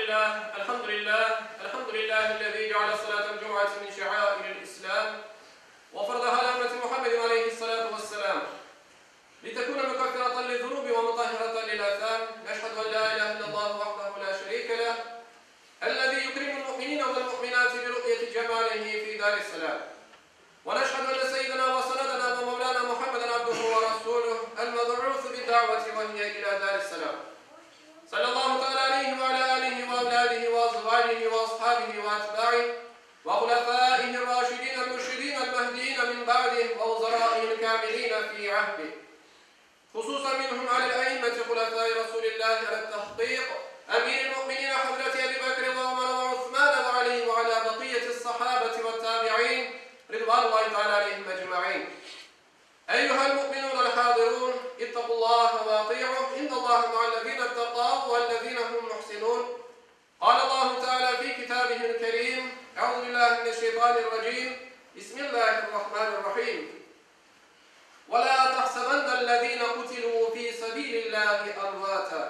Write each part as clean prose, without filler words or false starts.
لله الحمد لله الحمد لله الذي جعل صلاة الجمعة من شعائر الإسلام وفرضها على أمة محمد عليه الصلاة والسلام لتكون مكفرة للذنوب ومطهرة للآثام نشهد أن لا إله إلا الله وحده لا شريك له الذي يكرم المؤمنين والمؤمنات برؤية جماله في دار السلام ونشهد أن سيدنا وسندنا ومولانا محمدا عبده ورسوله المبعوث بالدعوة وهي إلى دار السلام صلى الله تعالى عليه وعلى آله وأولاده وأزواجه وأصحابه وأتباعه وخلفائه الراشدين المرشدين المهديين من بعده ووزرائه الكاملين في عهده خصوصا منهم على الأئمة خلفاء رسول الله على التحقيق أمير المؤمنين حضرة أبي بكر وعمر وعثمان وعلي وعلى بقية الصحابة والتابعين رضوان الله تعالى عليهم أجمعين أيها المؤمنون الحاضرون اتقوا الله وأطيعوا إن الله مع الذين اتقوا والذين هم محسنون قال الله تعالى في كتابه الكريم أعوذ بالله من الشيطان الرجيم بسم الله الرحمن الرحيم ولا تحسبن الذين قتلوا في سبيل الله أمواتا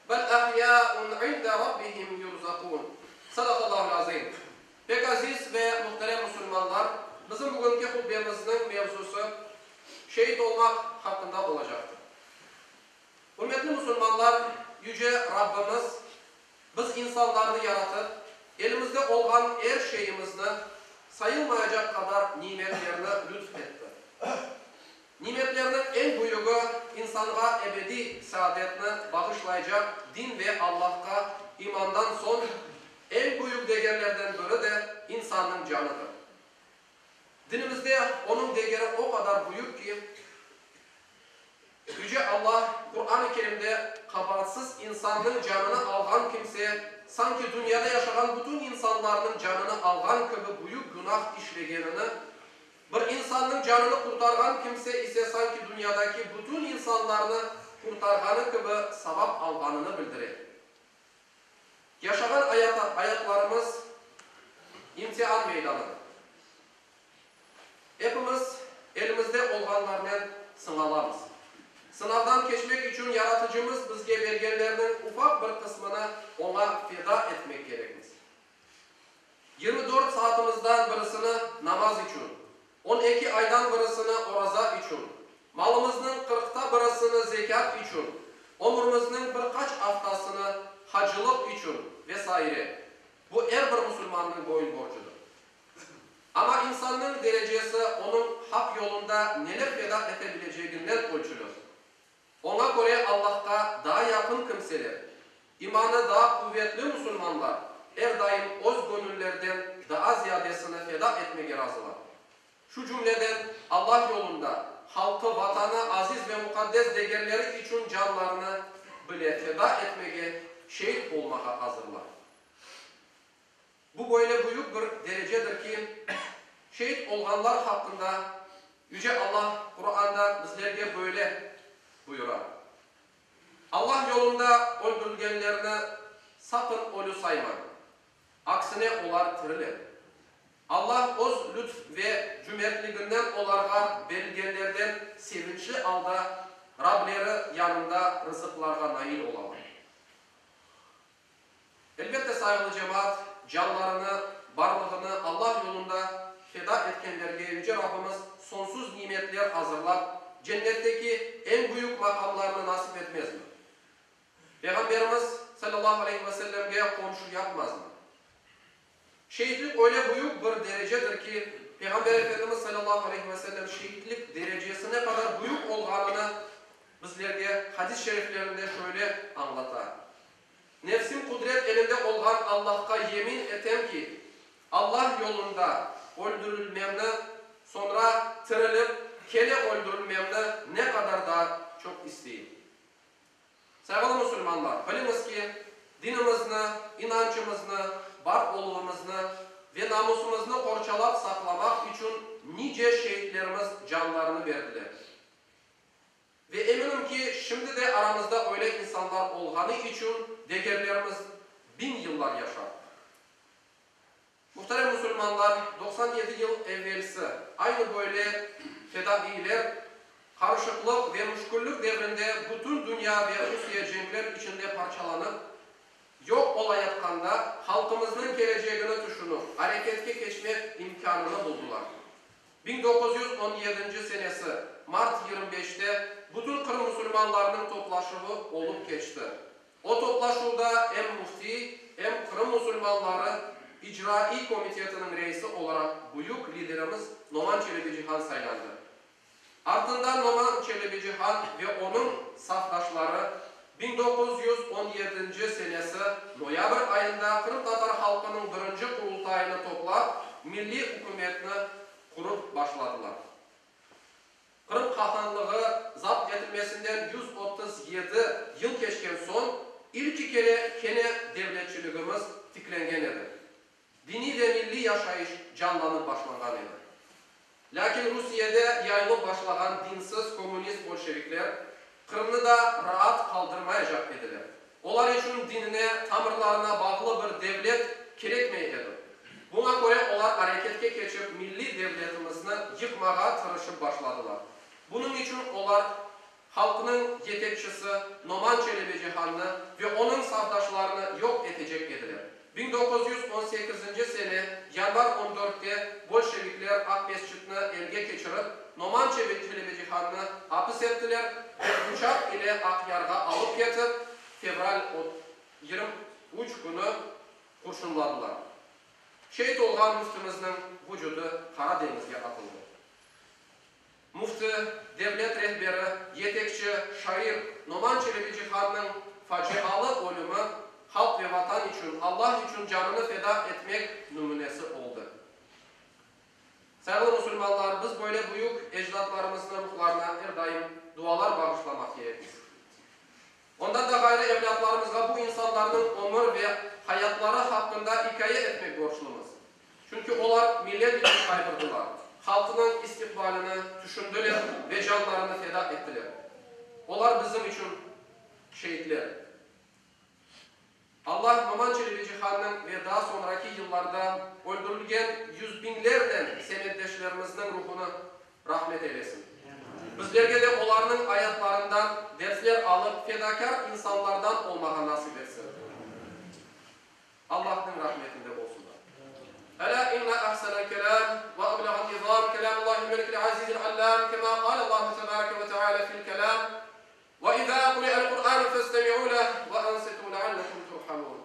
بل أحياء عند ربهم يرزقون Sadaq Allahu azim. Pek aziz ve muhterem musulmanlar, bizim bugünki hutbemizniñ mevzusı şeit olmaq haqqında olacaqtır. Ürmetli musulmanlar, Yüce Rabbimiz biz insanlarnı yaratıp, elimizde olğan er şeyimizni, sayılmayacaq qadar nimetlerni lütf etti. Nimetlerniñ eñ büyügi, insanğa ebediy saadetni bağışlaycaq din ve Allahqa imandan soñ eñ büyük degerlerden biri de insannıñ canıdır. Dinimizde onıñ degeri o qadar büyük ki, Yüce Allah Quran-ı Kerimde qabaatsız insannıñ canını alğan kimse, sanki dünyada yaşağan bütün insanlarnıñ canını alğan kibi büyük günah işlegenini, bir insannıñ canını qurtarğan kimse ise sanki dünyadaki bütün insanlarnı qurtarğanı kibi savap alğanını bildire. Yaşağan ayatlarımız imtian meydanıdır. Epimiz elimizde olğanlarnen sıñalamız. Sınavdan keçmek içün Yaratıcımız bizge bergenlerniñ ufaq bir qısmını Oña feda etmek kerekmiz. 24 saatımızdan birisini namaz içün, 12 aydan birisini oraza içün, malımıznıñ qırqta birisini zekât içün, ömrümizniñ bir qaç aftasını hacılıq içün ve saire. Bu er bir musulmannıñ boyun borcudır. Amma insannıñ derecesi onıñ Haq yolunda neler feda ete bileceginden ölçülir. Oña köre Allahqa daa yaqın kimseler, imanı daa quvetli musulmanlar er daim öz göñüllerden daa ziyadesini feda etmege razılar. Şu cümleden, Allah yolunda, halqı, Vatanı, aziz ve muqaddes degerleri içün canlarını bile feda etmege, şeit olmağa azırlar. Bu böyle büyük bir derecedir ki, şeit olğanlar haqqında Yüce Allah Quranda bizlerge böyle buyura, Allah yolunda öldürilgenlerni saqın ölü saymañ, aksine olar tiriler. Allah öz lütf ve cümertliginden olarğa berilgenlerden sevinçli alda Rableri yanında rızıqlarğa nail olalar. Elbette, sayğılı cemaat, canlarını, barlığını Allah yolunda feda etkenlerge Yüce Rabbimiz soñsuz nimetler azırlap, cennetteki eñ büyük maqamlarnı nasip etmezmi? Peyğamberimiz, salâllahu aleyhi ve sellemge, qomşu yapmazmı? Şehitlik öyle büyük bir derecedir ki, Peyğamber Efendimiz, salâllahu aleyhi ve sellem, şehitlik derecesi ne qadar büyük olğanını bizlerge hadis-i şeriflerinde şöyle añlata, Nefsim qudret elinde olğan Allahqa yemin etem ki, Allah yolunda öldürilmemni, soñra tirilip, kene öldürilmemni ne qadar daa çoq isteyim. Sayğılı musulmanlar, biliñiz ki, dinimizni, inançımıznı, bar oluvımıznı ve namusımıznı qorçalap saqlamaq içün nice şeitlerimiz canlarını berdiler. Ve eminim ki, şimdi de aramızda öyle insanlar olğanı içün degerlerimiz biñ yıllar yaşar. Muhterem musulmanlar, 97 yıl evvelsi aynı böyle fedaiyler qarışıqlıq ve müşküllik devrinde bütün dünya ve Rusiye cenkler içinde parçalanıp, Yoq olayatqanda halqımıznıñ kelecegini tüşünip, areketke keçmek imkânını buldılar. 1917 senesi mart 25-te bütün Qırım musulmanlarınıñ toplaşuvı olıp keçti. O toplaşuvda em müfti, em Qırım musulmanları İcraiy komitetiniñ reisi olaraq büyük liderimiz Noman Çelebicihan saylandı. Artından Noman Çelebicihan ve onıñ safdaşları 1917 senesi noyabr ayında qırımtatar halqınıñ birinci Qurultayını toplap, milliy ükümetni qurıp başladılar. Qırım Qahanlığı zapt etilmesinden 137 yıl keçken soñ ilki kere kene devletçiligimiz tiklengen edi. Diniy ve milliy yaşayış canlanıp başlanğan edi. Lâkin Rusiyede yayılıp başlağan dinsiz kommunist bolşevikler Qırımnı da raat qaldırmaycaq ediler. Olar içün dinine, tamırlarına bağlı bir devlet kerekmey edi. Buña köre olar areketke keçip milliy devletimizni yıqmağa tırışıp başladılar. Bunıñ içün olar halqnıñ yetekçisi Noman Çelebicihannı ve onıñ safdaşlarını yoq etecek ediler. 1918 sene yanvar 14-te bolşevikler Aqmescitni elge keçirip, Noman Çelebicihannı apis ettiler ve uçaq ile Aqyarğa alıp ketip, fevral 23 künü qurşunladılar. Şeit olğan müftimizniñ vucudı Qara deñizge atıldı. Müfti, devlet rehberi, yetekçi, şair Noman Çelebicihannıñ facialı ölümi halq ve Vatan içün, Allah içün canını feda etmek nümünesi oldı. Sayğılı musulmanlar, biz böyle büyük ecdatlarımıznıñ ruhlarına er daim dualar bağışlamaq kerekmiz. Ondan da ğayrı evlâtlarımızğa bu insanlarnıñ ömür ve hayatları haqqında ikâye etmek borclumız. Çünki olar millet içün qayğırdılar, halqınıñ istiqbalini tüşündiler ve canlarını feda ettiler. Olar bizim içün şeitler. Allah Noman Çelebicihannıñ ve daa soñraki yıllarda öldürilgen yüz biñlernen semetdeşlerimizniñ ruhunı rahmet eylesin. Bizlerge de olarnıñ ayatlarından dersler alıp, fedakâr insanlardan olmağa nasip etsin. Allahnıñ rahmetinde olsunlar. Elâ inne ahsenel kelâm ve ebleğen nizâm kelâmullâhil melikil azîzil allâm kemâ kâlellâhu tebâreke ve teâlâ fil kelâm, Ve izâ kuri'el Kur'ânu festemi'û leh ve ansitû leallekum turhamûn.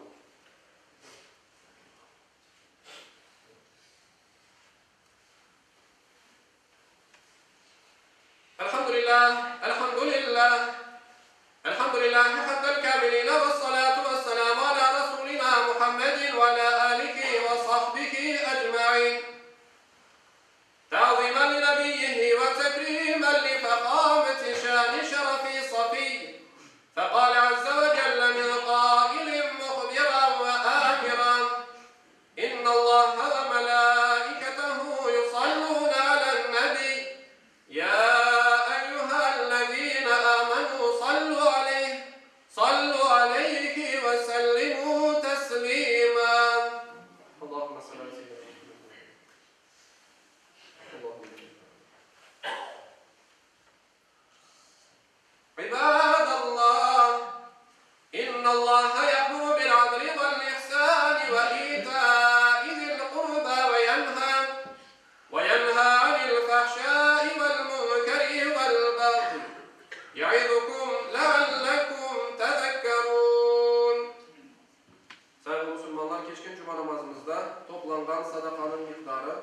Elhamdülillâh, elhamdülillâh, elhamdülillâhi hamdel kâmilîne vessalâtu vesselâmu alâ rasûlinâ Muhammedin ve alâ âlihi ve sahbihi ecmaîn. Ta'zimen li nebiyyihi ve tekrîmen li fehâmeti şâni şerefi safî. Feqâle azze ve celle min qâilin muhbiran ve âmiran, İnnallâhe ve melâiketehu yusallûne alen-nebiy, yâ eyyühellezîne âmenû sallû aleyh, sallû aleyhi ve sellimû teslîmâ. Allahümme salli ala seyyidina Muhammed. İbadallah, İnnallâhe ye'muru bil-adli vel-ihsâni ve itâi zil-qurbâ ve yenhâ ve yenhâ anil-fahşâi vel-munkeri vel-bagyi ye'izukum leallekum tezekkerûn. Sayğılı musulmanlar, keçken cuma namazımızda toplanğan sadaqanıñ miqdarı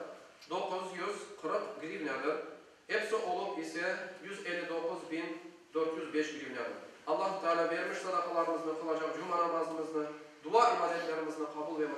940 grivnâdır, episi olıp ise 159405 grivnâdır. Allahu Teala bermiş sadaqalarımıznı, qılacaq cuma namazımıznı, dua ibadetlerimizni qabul ve maqbul.